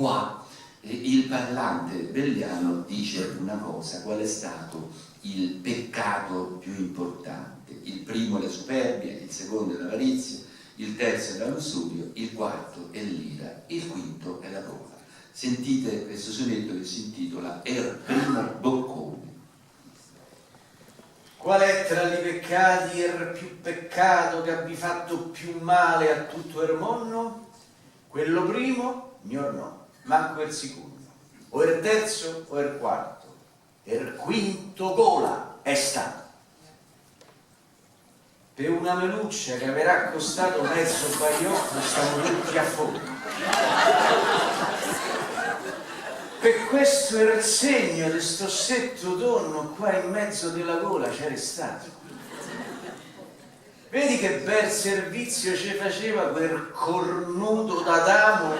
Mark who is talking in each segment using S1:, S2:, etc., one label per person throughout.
S1: qua il parlante belliano dice una cosa, qual è stato il peccato più importante? Il primo è la superbia, il secondo è l'avarizia, il terzo è la lussuria, il quarto è l'ira, il quinto è la gola. Sentite questo sonetto che si intitola Er primo boccone.
S2: Qual è tra li peccati er più peccato che abbi fatto più male a tutto er monno? Quello primo, gnornò, manco er secondo, o er terzo o er quarto, er quinto gola è stato. Per una meluccia che avrà costato mezzo baiocco stiamo tutti a fondo. Per questo era il segno di sto setto tonno qua in mezzo della gola c'era stato. Vedi che bel servizio ci faceva quel cornuto d'Adamo,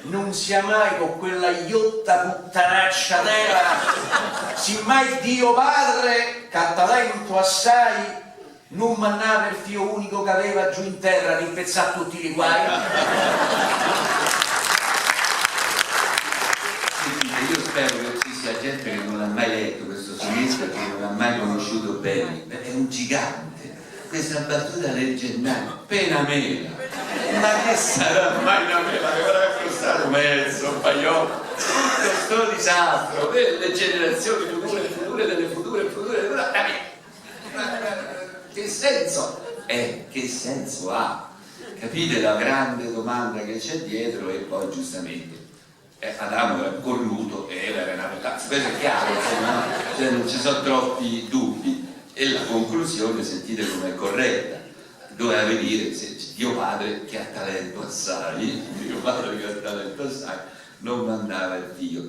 S2: non sia mai con quella iotta puttanaccia d'Eva, simmai Dio Padre, che ha talento assai, non mannava il figlio unico che aveva giù in terra ad impezzare tutti i guai.
S1: Sentite, io spero che ci sia gente che non ha mai letto questo sonetto e che non ha mai conosciuto Belli. È un gigante. Questa battuta leggendaria, appena mela. Ma che sarà mai una mela che avrà costato mezzo, un paio? Tutto sto disastro per le generazioni future, future delle future, future, future. Che senso? Che senso ha? Capite la grande domanda che c'è dietro? E poi giustamente Adamo era cornuto e Eva era una puttana, questo è chiaro, insomma, no? Cioè, non ci sono troppi dubbi. E la conclusione, sentite com'è corretta, doveva venire se Dio Padre, che ha talento assai, Dio Padre che ha talento assai, non mandava il figlio.